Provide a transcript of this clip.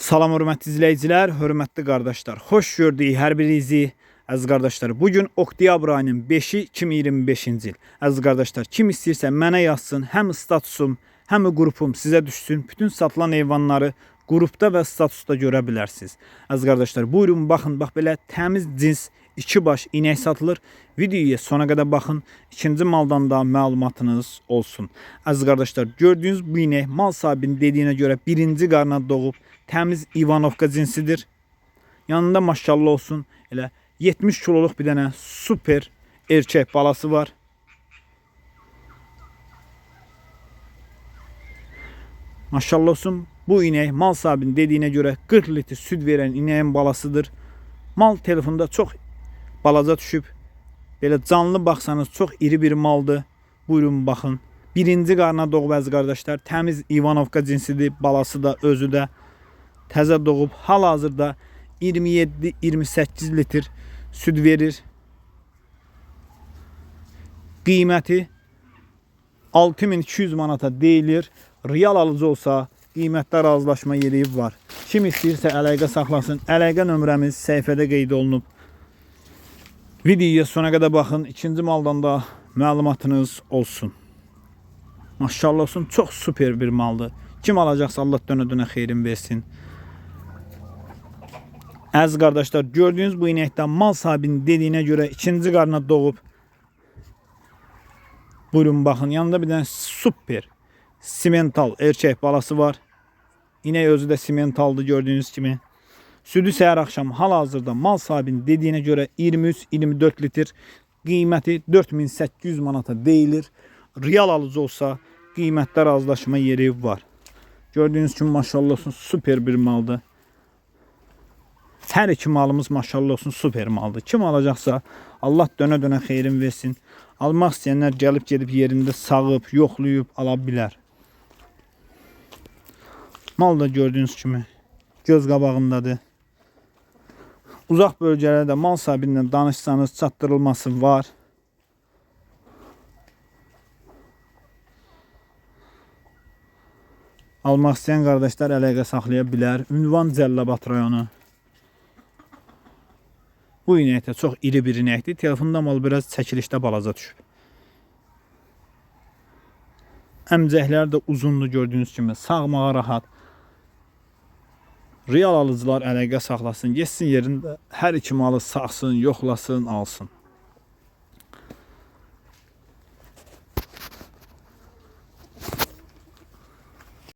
Salam hörmətli izləyicilər, hörmətli qardaşlar. Xoş gördük hər birinizi. Əziz qardaşlar, bu gün oktyabr ayının 5-i 2025-ci il. Əziz qardaşlar, kim istəyirsə mənə yazsın, həm statusum, həm qrupum sizə düşsün. Bütün satılan heyvanları qrupda və statusda görə bilərsiniz. Əziz qardaşlar, buyurun baxın, bax belə təmiz cins iki baş inək satılır. Videoya sona qədər baxın. İkinci maldan da məlumatınız olsun. Əziz qardaşlar, gördüyünüz bu inək mal sahibinin dediyinə görə birinci qarna doğub təmiz İvanovka cinsidir. Yanında maşallah olsun elə 70 kiloluq bir dənə super erkək balası var. Maşallah olsun bu inək mal sahibinin dediyinə görə 40 litr süd verən inəyin balasıdır. Mal telefonda çox balaca düşüb. Belə canlı baxsanız çox iri bir maldır. Buyurun baxın. Birinci qarna doğub əziz qardaşlar. Təmiz İvanovka cinsidir. Balası da özü də təzə doğub. Hal-hazırda 27-28 litr süd verir. Qiyməti 6200 manata deyilir. Real alıcı olsa qiymətdə razılaşma yeri var. Kim istəyirsə əlaqə saxlasın. Əlaqə nömrəmiz səhifədə qeyd olunub. Videoya sona qədər baxın. İkinci maldan da məlumatınız olsun. Maşallah olsun, çox super bir maldır. Kim alacaqsa Allah dönə-dönə xeyrin versin. Əziz qardaşlar, gördüyünüz bu inəkdən mal sahibinin dediyinə görə ikinci qarna doğub. Buyurun baxın, yanında bir dənə super simental erkək balası var. İnək özü də simentaldır gördüyünüz kimi. Südü səhər axşam hal-hazırda mal sahibinin dediyinə görə 23-24 litr, qiyməti 4800 manata deyilir. Real alıcı olsa qiymətdə razılaşma yeri var. Gördüyünüz kimi maşallah olsun super bir maldır. Hər iki malımız maşallah olsun super maldır. Kim alacaqsa Allah dönə-dönə xeyrin versin. Almaq istəyənlər gəlib gedib yerində sağıb, yoxlayıb ala bilər. Mal da gördüyünüz kimi göz qabağındadır. Uzaq bölgələrdə mal sahibi ilə danışsanız çatdırılması var. Almaq istəyən qardaşlar əlaqə saxlaya bilər. Ünvan Cəllabad rayonu. Bu inək də çox iri bir inəkdir. Telefonda mal biraz çəkilişdə balaca düşüb. Əmcəkləri də uzundur gördüyünüz kimi. Sağmağa rahat. Real alıcılar əlaqə saxlasın. Getsin yerində hər iki malı sağsın, yoxlasın, alsın.